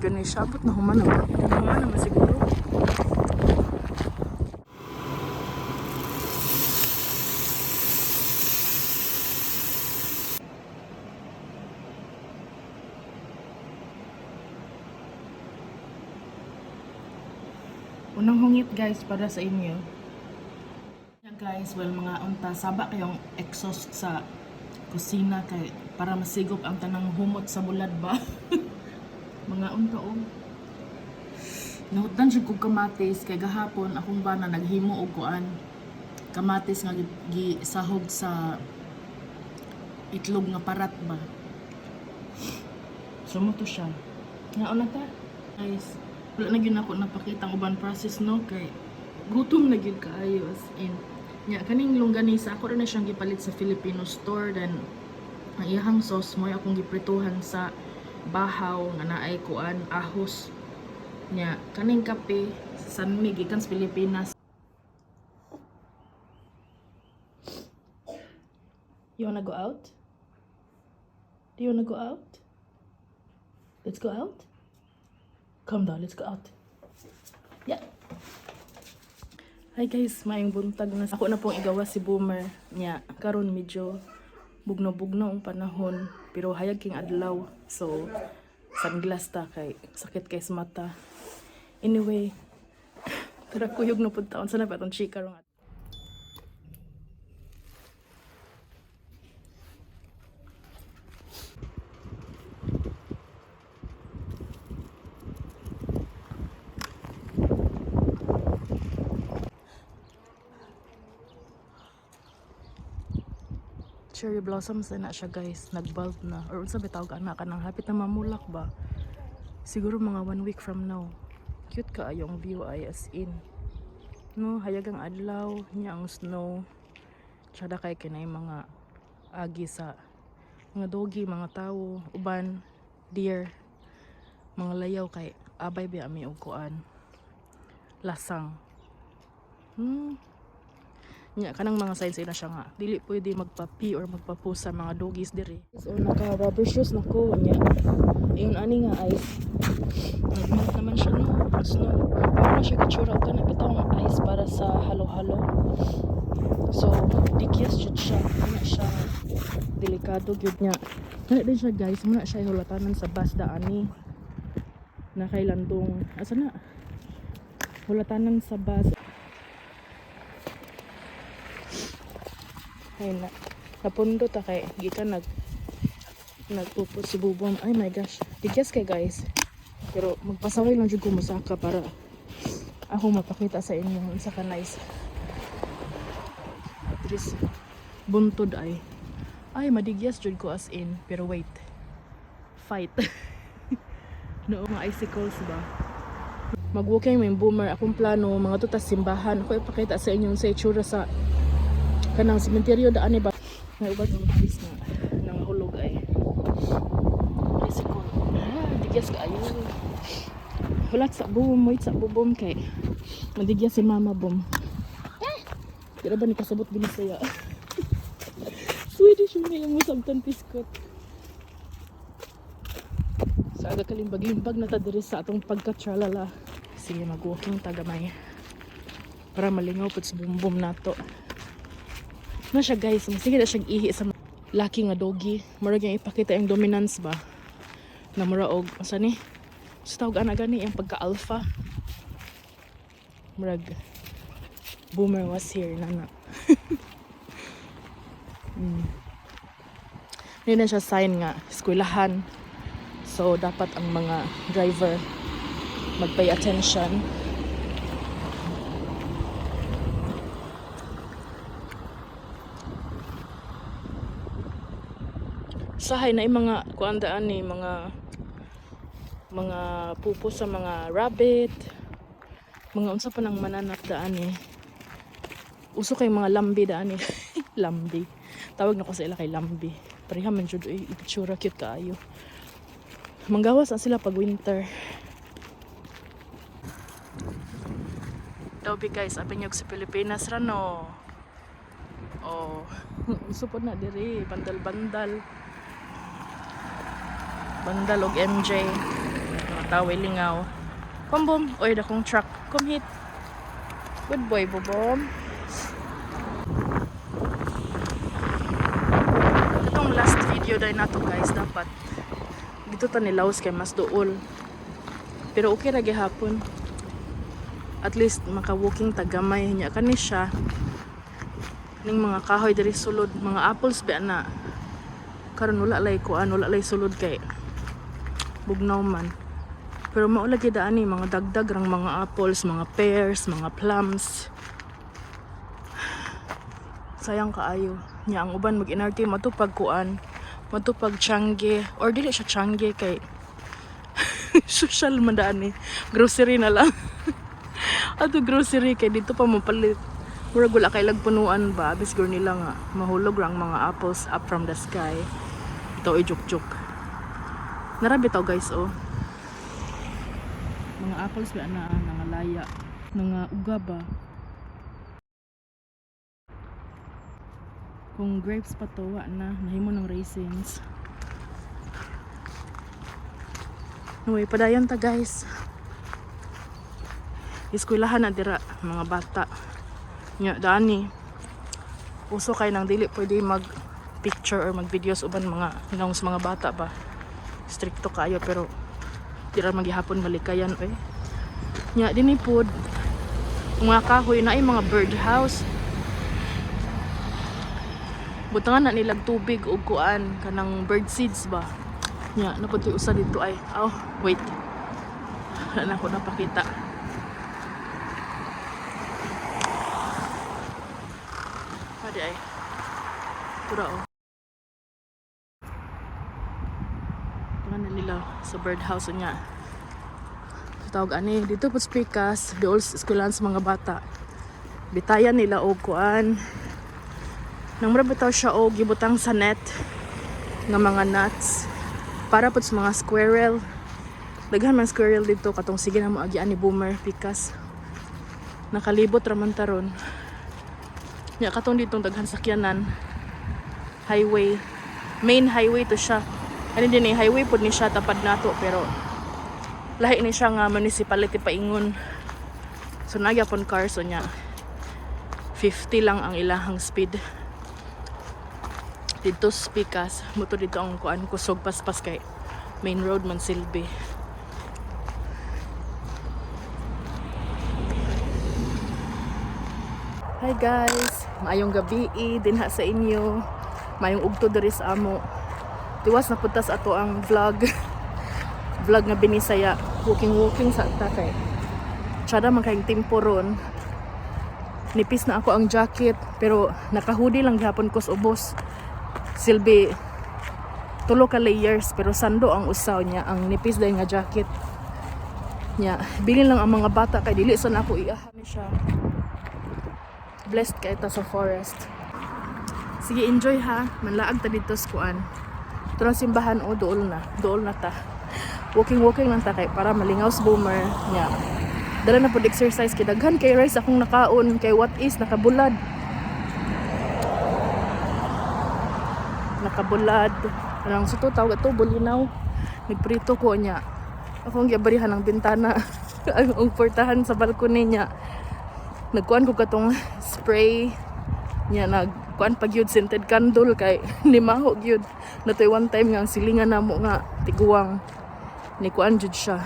Gani siya, abot na human naman. Human naman siguro. Unang hungit, guys, para sa inyo. Yeah, guys, well, mga unta, saba kayong exhaust sa kusina kay para masigop ang tanang humot sa bulad ba. Mga unta oh. Nahutan siya kog kamatis kay gahapon akong bana naghimo og kuan kamatis nga gisahog sa itlog nga parat ba. Sumuto siya. Nga na ta. Guys, wala na gyud ako napakita ang uban process, no, kay gutom na gyud kaayo, as in. Nya kaning longganisa ako ra na siyang gipalit sa Filipino store, then ang iyahang sauce mo akong giprituhan sa bahaw nga naay kuan ahos. Nya kaning kape sa San Mig gikan sa Pilipinas. You wanna go out? Do you wanna go out? Let's go out. Come down, let's go out. Yeah. Hi guys, maayong buntag na. Ako na pong igawa si Boomer. Nya, karon medyo bugno-bugno ang panahon, pero hayag king adlaw. So, sunglass ta kay sakit kay sa mata. Anyway, tara kuyog na pud taon sa na pa atong chika ron. Cherry blossoms na na siya, guys, nagbulb na or unsa ba tawag ana, kanang hapit na mamulak ba, siguro mga one week from now. Cute kaayo ang view ay, as in, no? Hayag ang adlaw niya, ang snow. Tsada kay kinay mga agi sa mga doggy, mga tawo, uban deer, mga layaw kay abay biya mi og kuan lasang. Nya kanang mga signs na siya nga dili pwede magpa-pee or magpa-poo sa mga doggies diri. So naka rubber shoes na ko. Nya ayun ani nga ice, nagmelt naman siya, no? Ang snow pero na siya gitsura og kana bitawng ice para sa halo-halo. So digyas jud siya na siya, delikado gyud niya. Kana din siya, guys, muna siya hulatanan sa bus daani na kay landong asa na hulatanan sa bus. Ay na napundo ta kay gikan nagpupot si Bubong. Ay my gosh, digyas kay, guys, pero magpasaway lang jud ko mosaka para ako mapakita sa inyo unsa ka nice. Dris buntod ay ay madigyas jud ko, as in. Pero wait, fight no mga icicles ba. Mag-walking may Boomer. Akong plano mga tutas simbahan. Ako ipakita sa inyo sa itsura sa kanang sementeryo daan ba. May uban ng ice na nangahulog ay icicle. Ah, digyas kaayo. Hulat sa boom, wait sa bubom kay madigya si Mama Boom. Pero ba ni kasabot binisaya? Swedish yun yung musabtan piskot. Sa aga kalimbag-limbag na ta diri sa atong pagka-tralala. Sige, mag-walking ta gamay. Para malingaw pud sa bumbum nato. Na siya, guys, sige na siyang ihi sa laki nga doggy. Murag yung ipakita yung dominance ba. Na mura og asa ni? Sa tawag ana gani yung pagka-alpha. Murag Boomer was here na na. Hindi na siya sign nga eskwelahan. So dapat ang mga driver mag-pay attention. Sahay na yung mga kuandaan ni mga pupo sa mga rabbit, mga unsa pa nang mananap daan eh. Uso kay mga lambi daan eh. Lambi. Tawag na ko sa ila kay lambi. Pareha man jud eh, itsura, cute kaayo. Manggawas na sila pag winter. Dobi, guys, abi niyo sa Pilipinas ra, no? Oh, uso po na diri, bandal-bandal. Bandal og MJ. Taway lingaw. Come, Bom. Oy, dakong truck. Come hit. Good boy, Bobom. Itong last video dahil nato, guys, dapat dito ta nilaos kay mas duol. Pero okay ra gihapon. At least maka-walking ta gamay nya kani siya. Ning mga kahoy diri sulod, mga apples ba na. Karon wala lay kuan, wala lay sulod kay bugnaw man. Pero mao lagi daan ni mga dagdag rang mga apples, mga pears, mga plums. Sayang kaayo. Nya ang uban mag-inarte matupag kuan, matupag Changi or dili siya Changi kay social man daan ni. Grocery na lang. Ato grocery kay dito pa mapalit. Murag wala kay lagpunuan ba, bisgur nila nga mahulog rang mga apples up from the sky. Ito ay juk-juk. Nara bitaw, guys, oh. Mga apples ba na nangalaya, nga uga ba. Kung grapes pa to, wa na nahimo ng raisins. Anyway, padayon ta, guys. Eskwelahan na dira mga bata. Nya dani. Uso kay nang dili pwede mag picture or mag videos uban mga hinang sa mga bata ba. Stricto kayo pero di ra magihapon malikayan oy. Nya dinhi pod ang mga kahoy na ay mga birdhouse. Butangan na nilag tubig og kuan kanang bird seeds ba. Nya napud usa dito ay. Oh, wait. Wala na ako napakita. Pwede ay. Tura oh. Butangan na nila sa birdhouse niya. So, tawag ani dito po sa Pikas, dool sa eskwelahan sa mga bata. Bitayan nila og kuan. Nang mura bitaw siya og gibutang sa net nga mga nuts para pod sa mga squirrel. Daghan man squirrel dito katong sige na mo agian ni Boomer Pikas. Nakalibot ra man taron. Nya katong ditong daghan sakyanan. Highway. Main highway to siya. Ano din eh, highway pod ni siya tapad nato pero lahi ni siya nga municipality paingon. So nagyapon car, so nya 50 lang ang ilahang speed. Dito sa Pikas, muto dito ang kuan kusog paspas kay main road man silbi. Hi guys, maayong gabi dinha sa inyo. Maayong ugto diri sa amo. Tiwas na puntas ato ang vlog. Vlog nga binisaya, walking walking sa ta kay. Tsada man kayong timpo ron. Nipis na ako ang jacket pero naka-hoodie lang gihapon ko sa ubos. Silbi tulo ka layers pero sando ang usaw niya ang nipis dahil nga jacket. Nya, bilin lang ang mga bata kay dili sa na ako iahan ni siya. Blessed kay ta sa forest. Sige, enjoy ha. Manlaag ta dito sa kuan. Ito ang simbahan o dool na. Dool na ta. Walking walking lang ta kay para malingaw sa Boomer nya. Dala na pod exercise kay daghan kay rice akong nakaon kay what is nakabulad. Nakabulad. Anong suto tawag ito bulinaw. Nagprito ko niya. Akong giabarihan ang bintana. Ang portahan sa balcony niya. Nagkuan ko katong spray niya, nagkuan pag yun scented candle kay nimaho gyud. Natoy one time nga ang silingan namo nga tiguang ni kuan jud siya.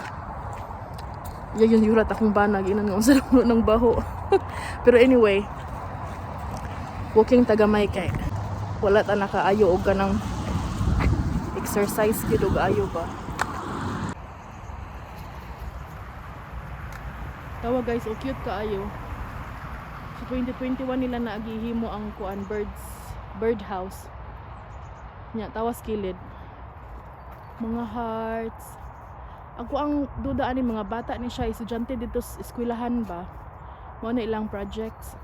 Ya yun yurat akong banag inan nga unsa ng baho. Pero anyway, walking tagamay kay wala ta nakaayo og kanang exercise gyud og ayo ba. Tawa guys, oh, cute kaayo. So 2021 nila naagihimo ang kuan bird house. Nya tawas kilid. Mga hearts. Ako ang duda ani mga bata ni siya, estudyante dito sa eskwelahan ba. Mao na ilang projects.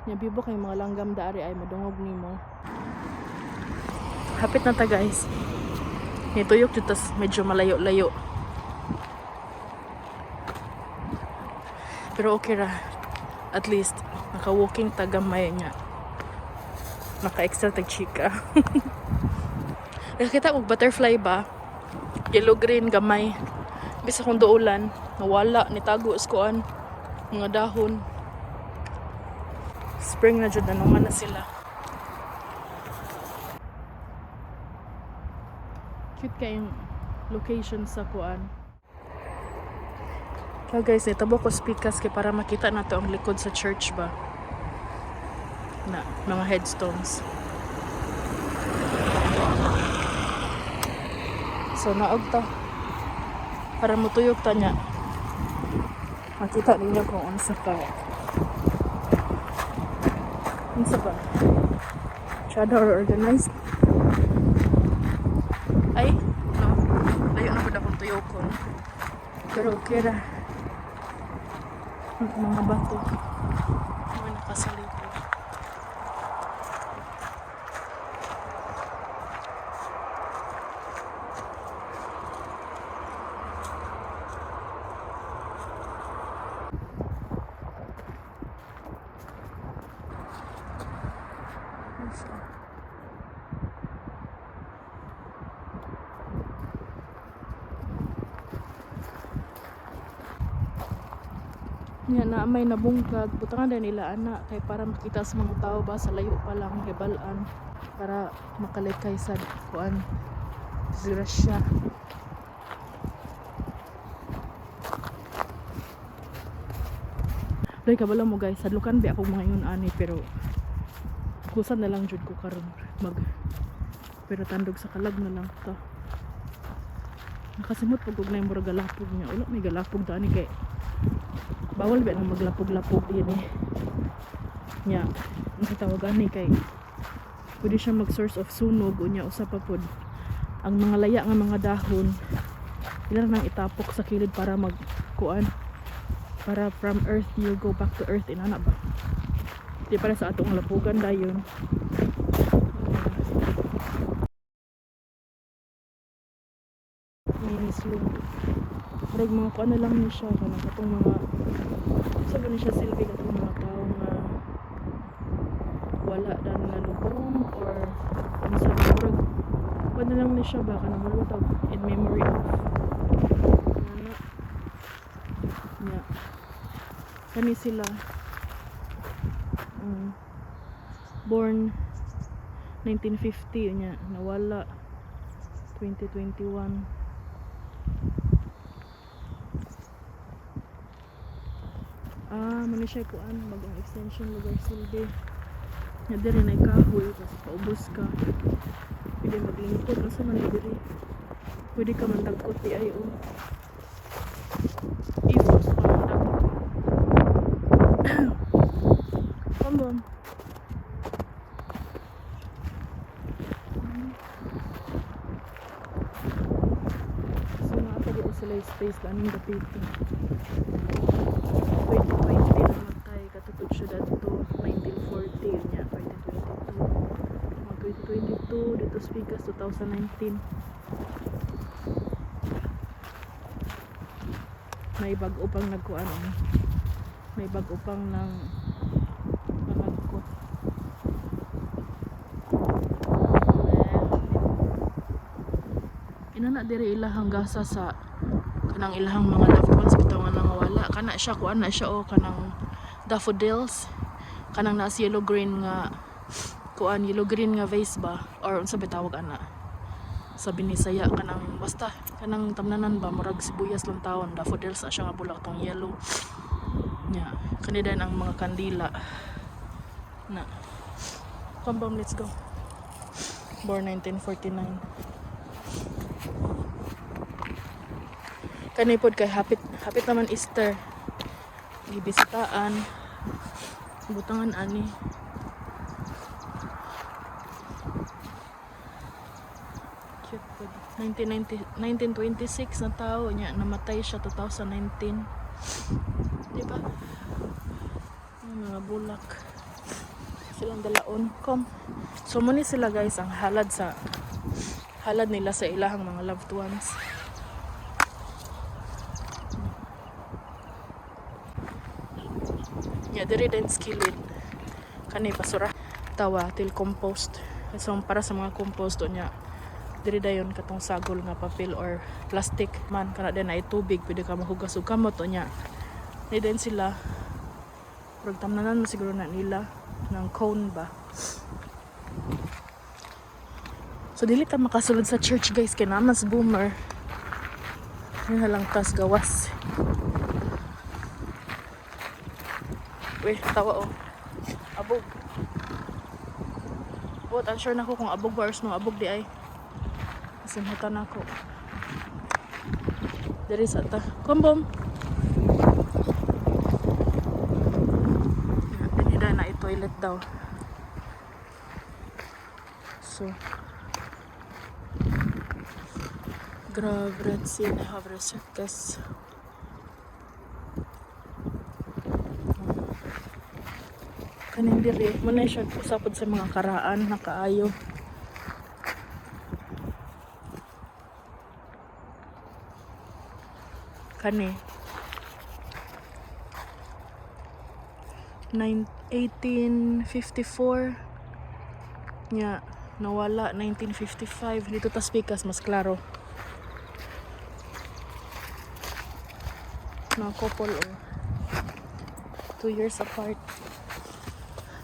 Nya bibo kay mga langgam daari ay madungog nimo. Hapit na ta, guys. Nituyok dito tas medyo malayo-layo. Pero okay ra. At least naka-walking ta gamay niya. Naka-extra tag chika. Nakita og butterfly ba? Yellow green gamay. Bisa kung duulan, nawala, nitago sa kuan, mga dahon. Spring na jud, nanungan na sila. Cute kayong location sa kuan. Kaya guys, nitabo ko speakers kay para makita nato ang likod sa church ba. Na, mga headstones. So naog ta. Para mutuyok ta niya. Makita ninyo kung unsa ka. Unsa ba? Shadow or organized? Ay, no. Layo na pud akong tuyokon. Pero okay ra. Ang mga bato. Mga nakasalipod. Ano siya? Nga na may nabungkag, butangan din nila ana kay para makita sa mga tao ba sa layo pa lang hibalaan para makalikay sa kuan disgrasya. Dahil kabalo mo guys, sadlukan ba akong mga ingon ani, pero kusan na lang jud ko karon mag pero tandog sa kalag na lang ta. Nakasimot pag og nay murag galapog niya. Wala may galapog dani kay bawal ba nang maglapog-lapog din eh. Nya, ang tawag ani kay pwede siya mag source of sunog, unya usa pa pod ang mga laya nga mga dahon ila nang itapok sa kilid para mag kuan, para from earth you go back to earth, inana ba, di para sa atong lapugan dayon. Mini slope. Murag mga kuan na lang ni siya, kanang katong mga sa ba ni siya silbi, katong mga tao nga wala na nalubong or ano sa murag kuan na lang ni siya ba, kanang murag tawag in memory of ana nya. Kani sila born 1950 nya nawala 2021. Ah, mani siya kuan, bagong extension lugar silbi. Nya diri na kahoy kasi paubos ka. Pwede maglingkod asa man diri. Pwede ka man dagkot di ay oh. If gusto ka man dagkot. Come on. So naa pa dito sila yung space anong dapita. 2020 namatay, katutod siya dadto 1940 yun niya, 2022. Mga 2022 dito speakers 2019. May bago pang nagkuan oh. May bago pang nang nangagkot. Inana diri ilahang gasa sa kanang ilahang mga loved ones bitaw nga nangawala. Kana siya, kuan na siya oh, kanang daffodils, kanang nas yellow green nga kuan, yellow green nga vase ba or unsa ba tawag ana sa Binisaya, kanang basta kanang tamnanan ba, murag sibuyas lang tawon, daffodils na siya nga bulak tong yellow nya. Kanida ang mga kandila na. Come bam, let's go. Born 1949. Kani pod kay hapit hapit naman Easter, gibisitaan, butangan ani. Cute pod. 1990, 1926 na tao niya, namatay siya 2019, di ba? Ang mga bulak silang dalaon. Come. So muni sila guys ang halad sa halad nila sa ilahang mga loved ones nya. Diri din skilid kani basura tawa till compost. So para sa mga compost nya. Diri dayon katong sagol nga papel or plastic man kana din ay tubig, pwede ka mahugas og kamot unya. Ni din sila murag tamnanan mo siguro na nila ng cone ba. So dili ta makasulod sa church, guys, kay naa mas boomer. Yun na lang tas gawas. Uy, tawa oh. Abog. But unsure na ko kung abog ba or no abog di ay. Simhutan ako. Diri sa ta. Kumbom. Dinhi na i-toilet daw. So, gravrättsinnehavare sökes. Kaning diri, mao na siya usapod sa mga karaan na kaayo. Kani. 9 1854 nya nawala 1955. Dito tas pikas mas klaro na couple oh, 2 years apart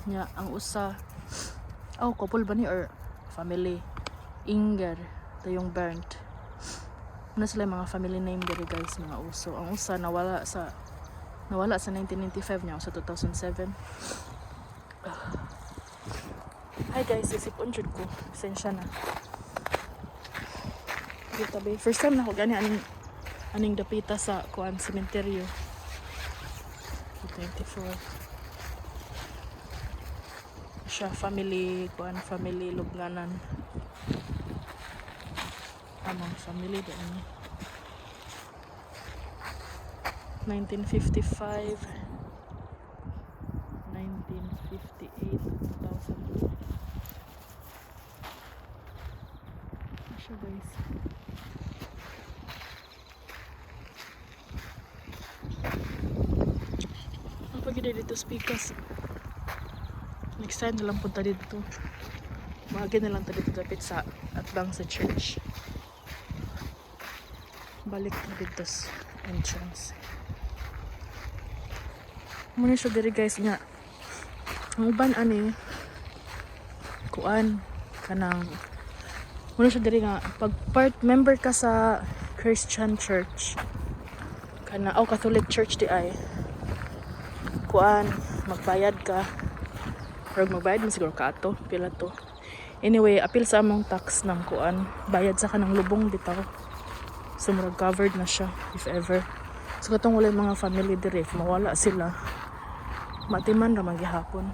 nya ang usa. Oh, couple ba ni or family? Inger tayong Bernd na sila yung mga family name diri, guys, mga uso. Ang usa nawala sa 1995 niya sa 2007. Hi guys, isip-on jud ko. Pasensya na. Dito ba? First time na ako gani aning aning dapita sa kuan sementeryo. 24. Siya family kuan, family lubnganan. Among family ba ni? 1955, 1958, 2002. Siya, guys. Ang pag dito speakers. Next time na lang punta dito. Maagi na lang ta dito dapit sa atbang sa church. Balik na dito sa entrance. Muna siya diri, guys, nga. Ang uban ani kuan kanang muna siya diri nga pag part member ka sa Christian church kana oh Catholic Church di ay kuan magbayad ka or magbayad mo siguro ka ato pila to. Anyway, apil sa among tax ng kuan bayad sa kanang lubong bitaw. So murag covered na siya if ever. So katong walay mga family diri, if mawala sila, matiman ra man gihapon.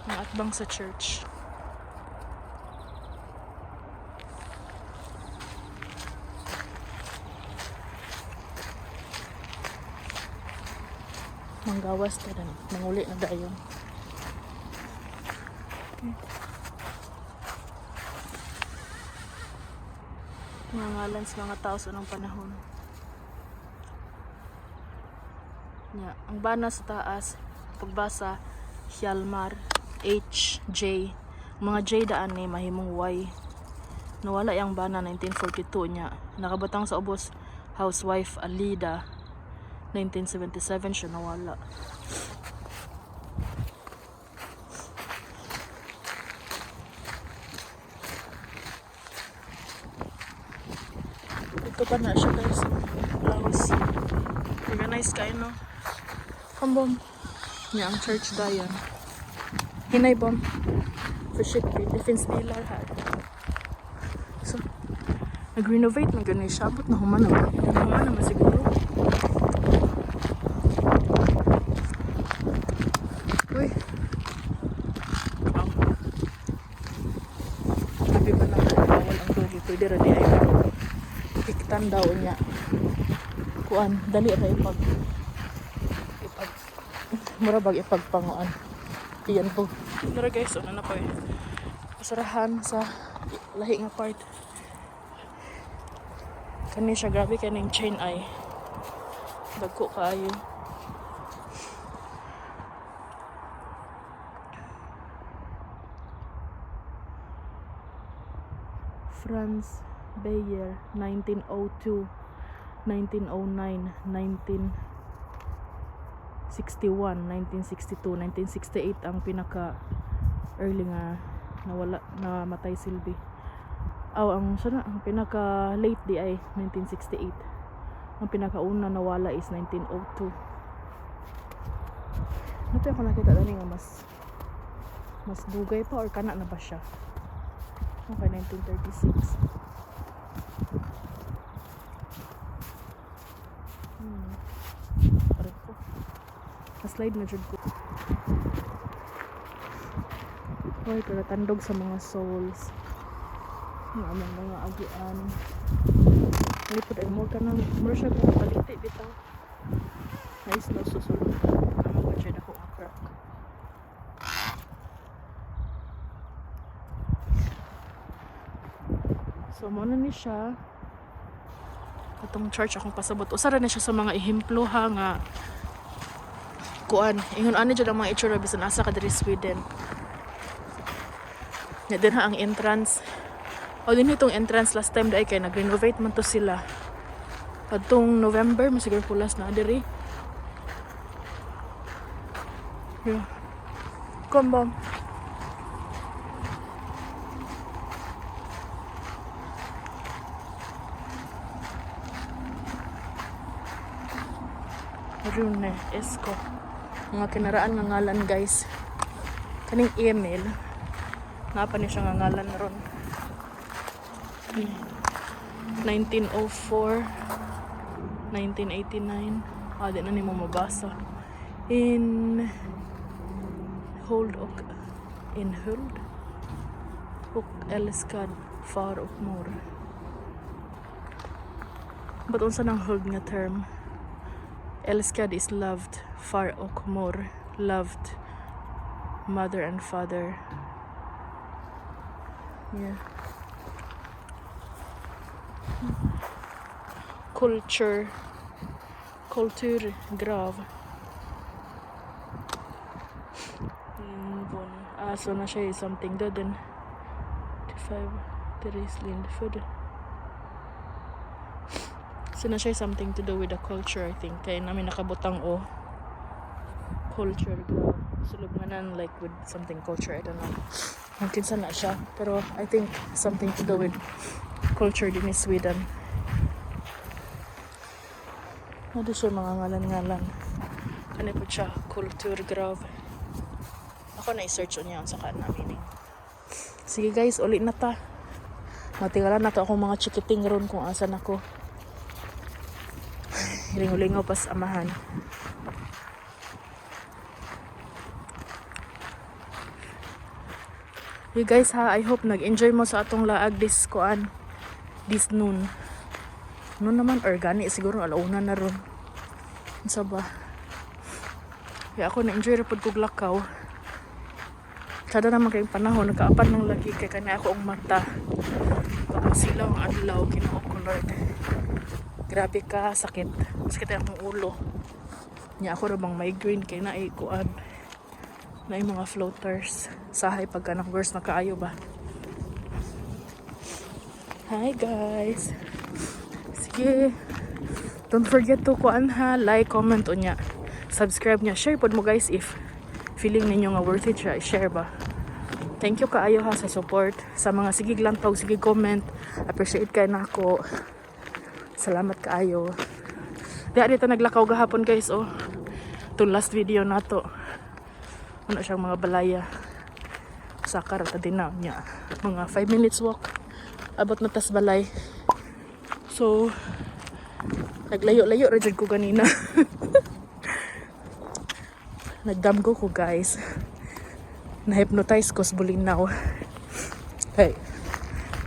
Ang atbang sa church. Manggawas ta na, manguli na dayon. Okay. Mga ngalan sa mga tao sa unang panahon. Nya, ang bana sa taas, pagbasa, Hjalmar, H, J. Mga J daan ni mahimong Y. Nawala yung bana 1942 niya. Nakabatang sa ubos, housewife Alida. 1977 siya nawala. Ito pa na siya, guys. Laos. Organized kayo, no? Kambom. Niya ang church dayon. Hinay bom. Försiktigt, det finns bilar här. So, nag-renovate na ganun siya. Abot na human na. Human naman siguro. Uy. Oh. Sabi ba na bawal ang doggy? Pwede ra di ay pero hiktan daw niya. Kuan, dali ra ipag mura bag ipagpanguan. Iyan po. Tara guys, una na ko eh. Basurahan sa lahi nga part. Kani siya, grabe kaning chain ay. Dagko kaayo. Franz Bayer, 1902, 1909, 1961, 1962, 1968 ang pinaka early nga nawala, namatay silbi. Aw, ang siya na, ang pinaka late di ay 1968. Ang pinakauna nawala is 1902. Nato ako nakita dani nga mas mas dugay pa or kana na ba siya? Okay, 1936. Aray ko. Na-slide na jud ko. Hoy, pero tandog sa mga souls. Ang among mga agian. Lipod ay mo ka nang mura siya kung paliti bitaw. Nice no susulod. Amo ko siya dako nga crack. So mo na ni siya atong church akong pasabot. Usa ra na siya sa mga ehemplo ha nga kuan. Ingon ani jud ang mga itsura bisan asa ka diri Sweden. Nya din ha ang entrance. O din itong entrance last time dai kay nag-renovate man to sila. Kadtong November mo siguro pulas na diri. Yeah. Kom bom. Rune Esko. Mga kinaraan nga ngalan, guys. Kaning Emil. Naa pa ni siya nga ngalan ron. 1904, 1989. Ah, di na nimo mabasa. In hold och in hold och älskad far och mor. But unsa nang hold nga term? Älskad is loved, far och mor, loved, mother and father. Yeah. Culture, kulturgrav. Von, ah, so na siya is something döden. 5, Therese Lind född. So na siya something to do with the culture, I think. Kaya namin nakabutang o culture grav. Sulubnganan like with something culture, I don't know. Kung kinsa na siya. Pero I think something to do with culture din in Sweden. Ano siya mga ngalan-ngalan. Kani po siya, kulturgrav. Ako na i-search niya sa na meaning. Sige guys, uli na ta. Matingala na to akong mga chikiting ron kung asan ako. Hilingaw-lingaw pas amahan. You guys ha, I hope nag-enjoy mo sa atong laag this kuan this noon. Noon naman organic siguro alauna na ron. Unsa ba? Kaya ako na-enjoy ra pud kog lakaw. Kada naman kayong panahon, nagkaapan ng lagi kay kani ako ang mata. Pag silaw ang adlaw, Ginoo ko Lord. Grabe ka, sakit. Sakit ang akong ulo. Nya ako ra bang migraine kay naay kuan. Naay mga floaters. Sahay pagka nag-worse na kaayo ba. Hi guys. Sige. Don't forget to kuan ha, like, comment unya. Subscribe niya. Share pod mo guys if feeling ninyo nga worth it siya, share ba. Thank you kaayo ha sa support sa mga sige lantaw, sige comment. Appreciate kaayo nako. Salamat kaayo. Diha dito naglakaw gahapon guys, oh. Itong last video nato. Ano siyang mga balaya. Saka ra ta din na niya. Mga 5 minutes walk. Abot na tas balay. So, naglayo-layo ra jud ko ganina. Nagdamgo ko guys. Na-hypnotize ko sa bulinaw. Hey.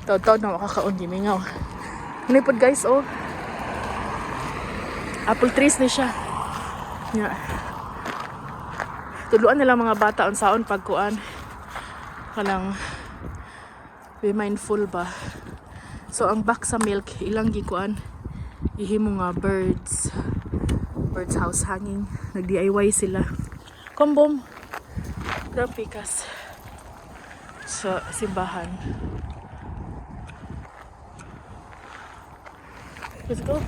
Taod-taod na makakaon gimingaw. Ano pod guys, oh. Apple trees ni siya. Nya. Tuluan nila mga bata unsaon pagkuan. Kanang Be mindful ba. So ang back sa milk ilang gikuan, gihimo nga birds birds house hanging. Nag DIY sila. Kombom. Grabe pikas sa simbahan. Let's go.